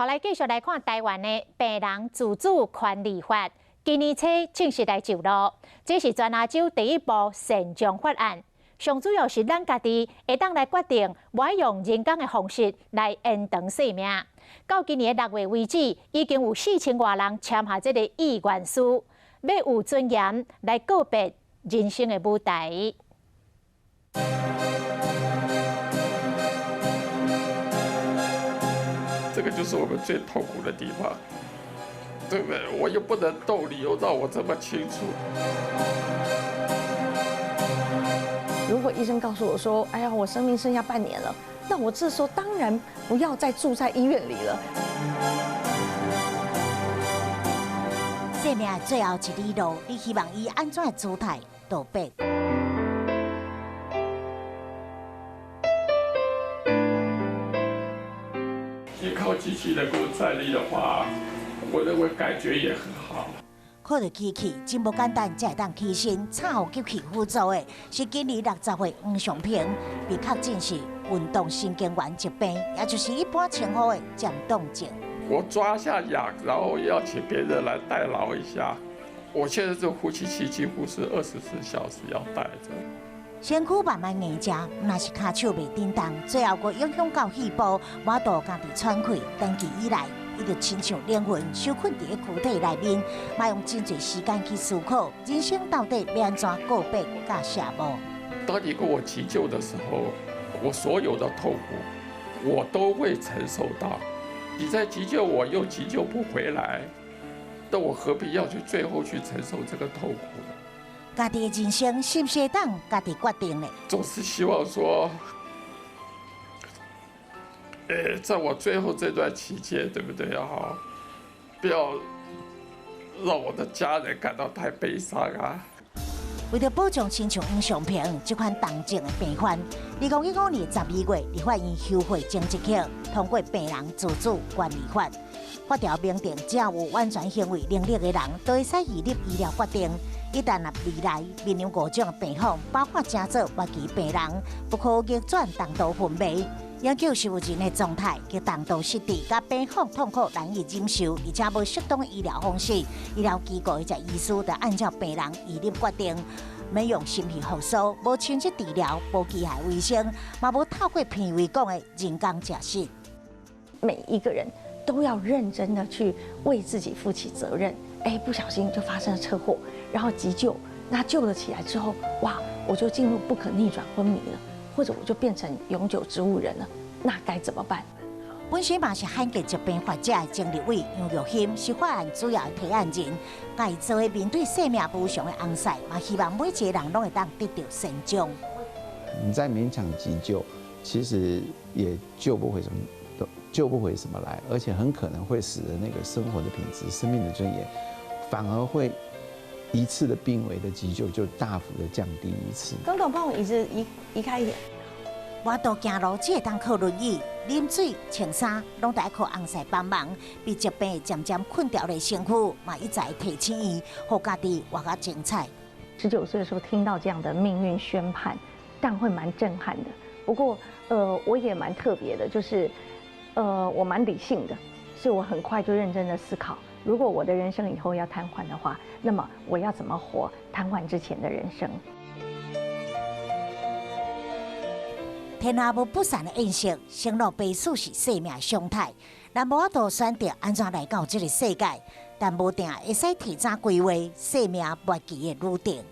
好，來繼續來看台灣的病人自主權利法，今年初正式來上路，這是全亞洲第一部善終法案。上主要是咱家己會當來決定，無愛用人工的方式來延長生命。到今年6月為止，已經有4000外人簽下這個意願書，欲有尊嚴來告別人生的舞台。這個就是我們最痛苦的地方，對不對？我又不能動，理由讓我這麼清楚。如果醫生告訴我說：“哎呀，我生命剩下半年了”，那我這時候當然不要再住在醫院裡了。生命的最後一里路，你希望以按怎的姿態道別？依靠機器能夠站立的話，我認為感覺也很好。靠著機器真無簡單，才會當起身。慘予機器輔助的，是今年60歲黃尚平，被確診是運動神經元疾病，也就是一般稱呼的漸凍症。我抓下癢，然後要請別人來代勞一下。我現在這呼吸器幾乎是24小時要帶著。身軀慢慢硬食，若是跤手袂振動，最後閣影響到肺部，無法度家己喘氣。長期以來，伊就親像靈魂受困佇個軀體內面，嘛用真濟時間去思考人生到底欲按怎告別佮謝幕。當你跟我急救的時候，我所有的痛苦，我都會承受到。你在急救我又急救不回來，那我何必要去最後去承受這個痛苦呢？家己的人生是毋是會當家己決定呢？總是希望說，在我最後這段期間，對不對啊？不要讓我的家人感到太悲傷啊！為著保障親像黃尚平這款重症的病患，2015年12月，立法院修法前一刻通過病人自主權利法，法條明定，只要有完全行為能力的人，都會使預立醫療決定。一旦若未來面臨五種病況，包括誠做末期病人，不可逆轉重度昏迷、永久植物人的狀態及重度失智，佮病況痛苦難以忍受，而且無適當醫療方式，醫療機構的醫師就按照病人預立決定，免用心肺復甦、無侵入治療、無機械維生，嘛無透過病危講的人工窒息。每一個人都要認真的去為自己負起責任。哎，不小心就發生了車禍，然後急救，那救了起來之後，哇，我就進入不可逆轉昏迷了，或者我就變成永久植物人了，那該怎麼辦？本身嘛是罕見疾病患者的曾立偉楊玉欣是法案主要的提案人，共伊做伙面對生命無常的翁婿，嘛希望每一個人攏會當得到善終。你再勉強急救，其實也救不回什麼，救不回什麼來，而且很可能會使得那個生活的品質、生命的尊嚴，反而會一次的病危的急救就大幅的降低一次。剛剛幫我椅子移移開一點。無法度行路，只會當靠輪椅、啉水、穿衫，攏得靠翁婿幫忙。被疾病漸漸困牢的身軀，嘛一再提醒伊，予家己活較精彩。19歲的時候聽到這樣的命運宣判，但會蠻震撼的。不過，我也蠻特別的，就是，我蠻理性的，所以我很快就認真的思考，如果我的人生以後要癱瘓的話，那麼我要怎麼活癱瘓之前的人生？天下無不散的宴席，生老病死是生命常態。咱無法度選擇按怎來到這個世界，但無定會使提早規劃生命末期的旅程。